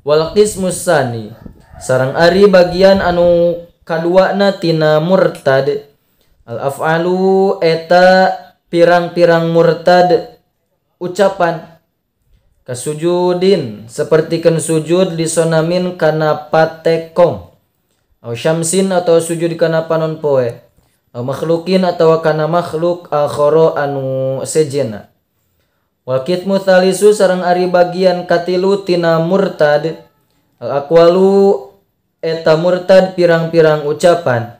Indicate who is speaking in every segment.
Speaker 1: Wal qismus sani sareng ari bagian anu kaduana tina murtad al af'alu eta pirang-pirang murtad ucapan kasujudin sapertikeun sujud lisonamin kana patekong au syamsin atau sujud kana panon poe au makhlukin atawa kana makhluk akhara anu sejena. Wal qismu tsalisu sareng ari bagian katilu tina murtad al aqwalu eta murtad pirang-pirang ucapan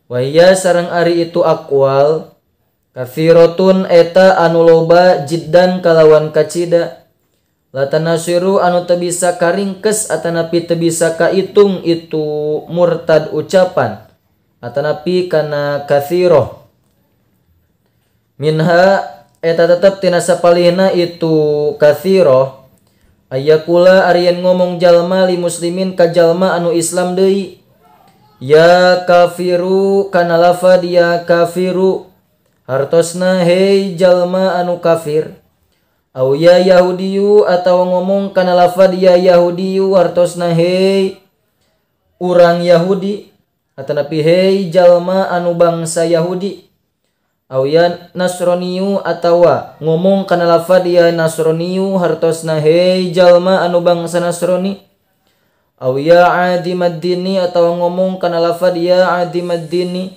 Speaker 1: wa hiya sareng ari itu aqwal katsiratun eta anu loba jiddan kalawan kacida latanasiru anu teu bisa karingkes atanapi teu bisa kaitung itu murtad ucapan atanapi kana katsiroh minha eta tetep tina sapalihna itu katsiroh ayakula arian ngomong jalma li muslimin ka jalma anu Islam deui ya kafiru kana lafad ya kafiru hartosna hei jalma anu kafir au ya Yahudiyu atawa ngomong kana lafad ya Yahudiyu hartosna hei urang Yahudi atanapi hei jalma anu bangsa Yahudi au ya Nasroniyu atawa ngomong kana lafad ya Nasroniyu hartosna hei jalma anu bangsa Nasroni au ya adimaddini atawa ngomong kana lafad ya adimaddini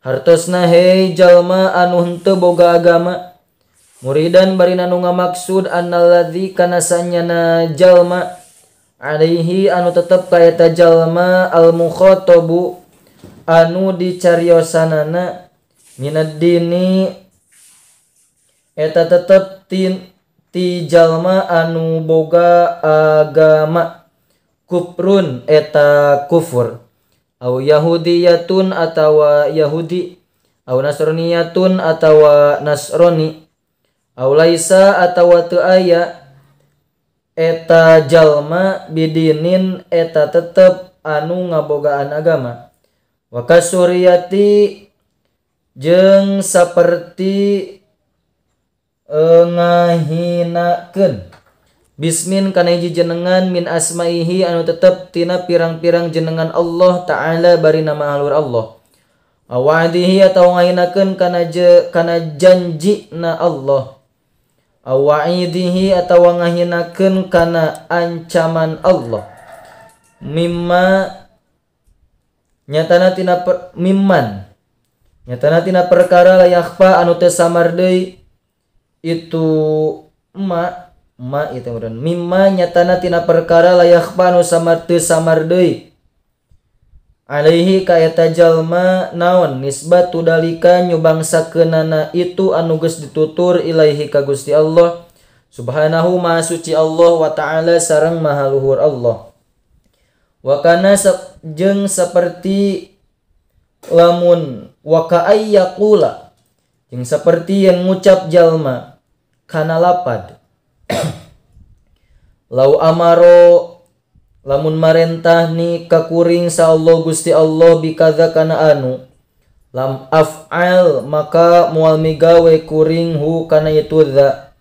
Speaker 1: hartosna hei jalma anu henteu boga agama muridan barina nu ngamaksud annalladzi kana sanyana jalma alaihi anu tetep ka eta jalma al mukhatabu anu dicariosanana minad dini eta tetep ti jalma anu boga agama kufrun eta kufur au yahudiyatun atawa yahudi au nasroniyatun atawa nasroni au laisa atawa teu aya eta jalma bidinin eta tetep anu ngabogaan agama wa kasuriyati jeung saperti ngahinakeun bismin kana hiji jenengan min asmaihi anu tetep tina pirang-pirang jenengan Allah Ta'ala bari nama halur Allah awadihi atawa ngahinakeun kana janji na Allah awaidihi atawa ngahinakeun kana ancaman Allah mimma nyatana tina mimman nyatana tina perkara layakhfa anu teu samar deui itu ma itu kemudian mimma nyatana tina perkara layakhfa anu samar teu samar deui alaihi ka eta jalma naon nisbatu dalika nyubangsakeunana itu anu geus ditutur ilaihi ka Gusti Allah subhanahu maha suci Allah wa ta'ala sareng maha luhur Allah wa kana jeung saperti lamun wa ka ayyaqula jeung saperti yang ngucap jalma kana lapad lau amaro lamun marentah ni kakuring sa Allah Gusti Allah bikadza kana anu lam af'al maka moal migawe kuring hu kana itu dza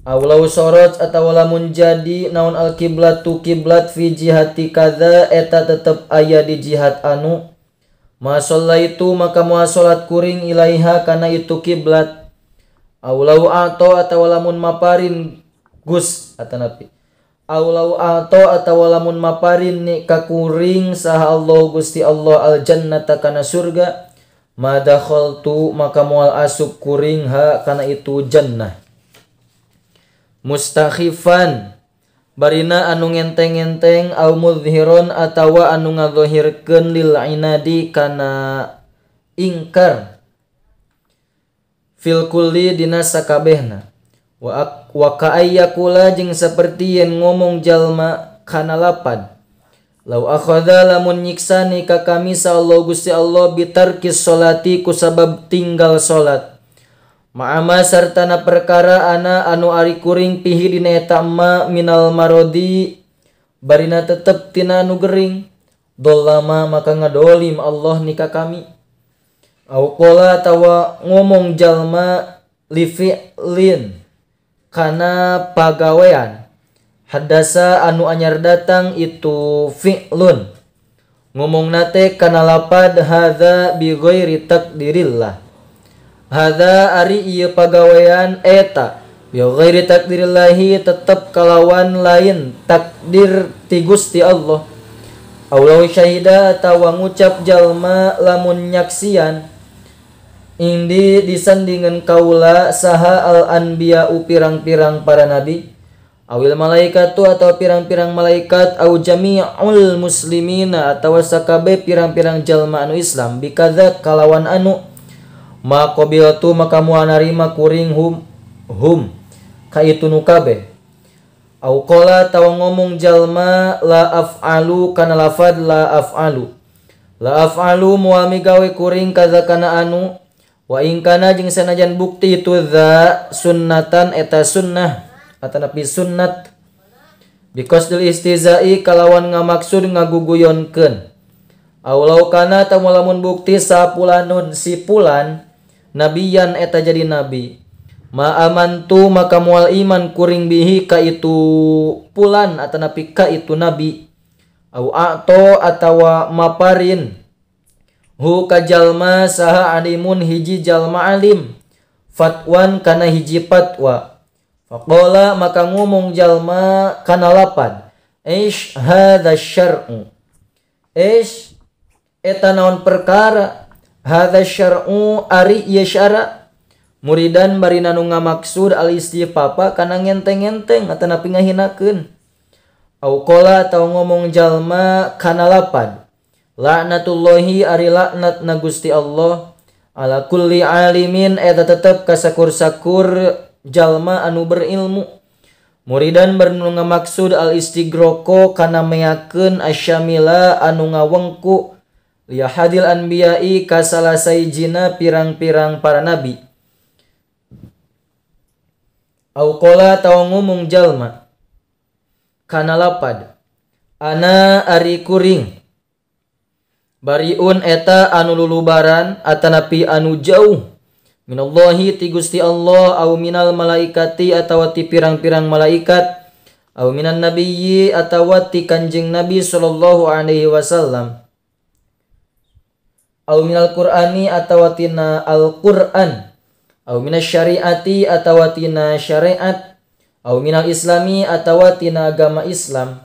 Speaker 1: aw law sorot atawa lamun jadi naon al kiblatu kiblat fi jihati kadza eta tetep aya di jihad anu ma itu maka moal salat kuring ilaiha kana itu kiblat aw law ato atawa lamun maparin gus atanapi aulau ato atawa lamun maparin ni kakuring saha Allah Gusti Allah al jannata kana surga madakhaltu maka moal asup kuring ha kana itu jannah mustakhifan barina anu ngenteng-ngenteng au mudhiron atawa anu ngadzahirkeun lil inadi kana ingkar fil kulli dina sakabehna wa ka'ayyakula jeung saperti yen ngomong jalma kana lapad lau akhadha lamun nyiksani ka kami sa Allah Gusti Allah bitarkis sholati kusabab tinggal salat ma'ama sartana perkara ana anu ari kuring pihi dina eta ma minal marodi barina tetep tina anu gering dolama maka ngadolim Allah ni ka kami au qala atawa ngomong jalma li fi'lin kana pagawean Hadasa anu anyar datang itu fi'lun ngomongna teh kana lapad hadza bi ghairi takdirillah. Hadza ari ieu pagawean eta bi ghairi takdirillahi tetep kalawan lain takdir ti Gusti Allah. Aw syahida atawa ngucap jalma lamun nyaksian indi disandingan kaula saha al anbiya pirang-pirang para nabi awil malaikatu atau pirang-pirang malaikat au jami'ul muslimina atawa sakabe pirang-pirang jalma anu Islam bikadza kalawan anu ma qabiltu maka moal narima kuring hum ka itu nu kabeh. Au qala tawa ngomong jalma la af'alu kana lafad la af'alu la af'alu moal migawe kuring kadza kana anu wa in kana jeung sanajan bukti itu dza sunnatan eta sunnah atanapi sunnat biqasdil istizai kalawan ngamaksud ngaguguyonkeun. Aw law kana tamu lamun bukti sapulanun si pulan nabiyan eta jadi nabi ma amantu maka moal iman kuring bihi ka itu pulan atanapi ka itu nabi. Aw ato atawa maparin hu ka jalma saha alimun hiji jalma alim fatwan kana hiji fatwa. Faqala maka ngomong jalma kana lapad ish hadza syar'u ish eta naon perkara hadza syar'u ari ieu syara muridan barina nu ngamaksud al istifafa kana ngenteng-ngenteng atanapi ngahinakeun. Au qala atawa ngomong jalma kana lapad laknatullahi ari laknat na Gusti Allah ala kulli alimin eta tetep kasakur-sakur jalma anu berilmu muridan barnu ngamaksud al istigroko kana meakeun asyamila anu ngawengku li hadil anbiya'i ka salasayjina pirang-pirang para nabi. Au qala tawa ngomong jalma kana lapad ana ari kuring bariun eta anu lulubaran atanapi anu jauh minallahi ti Gusti Allah au minal malaikati atawa ti pirang-pirang malaikat au minan nabiyyi atawa ti Kanjeng Nabi sallallahu alaihi wasallam au minal qur'ani atawa tina al-Qur'an au minas syariati atawa tina syariat au minal islami atawa tina agama Islam.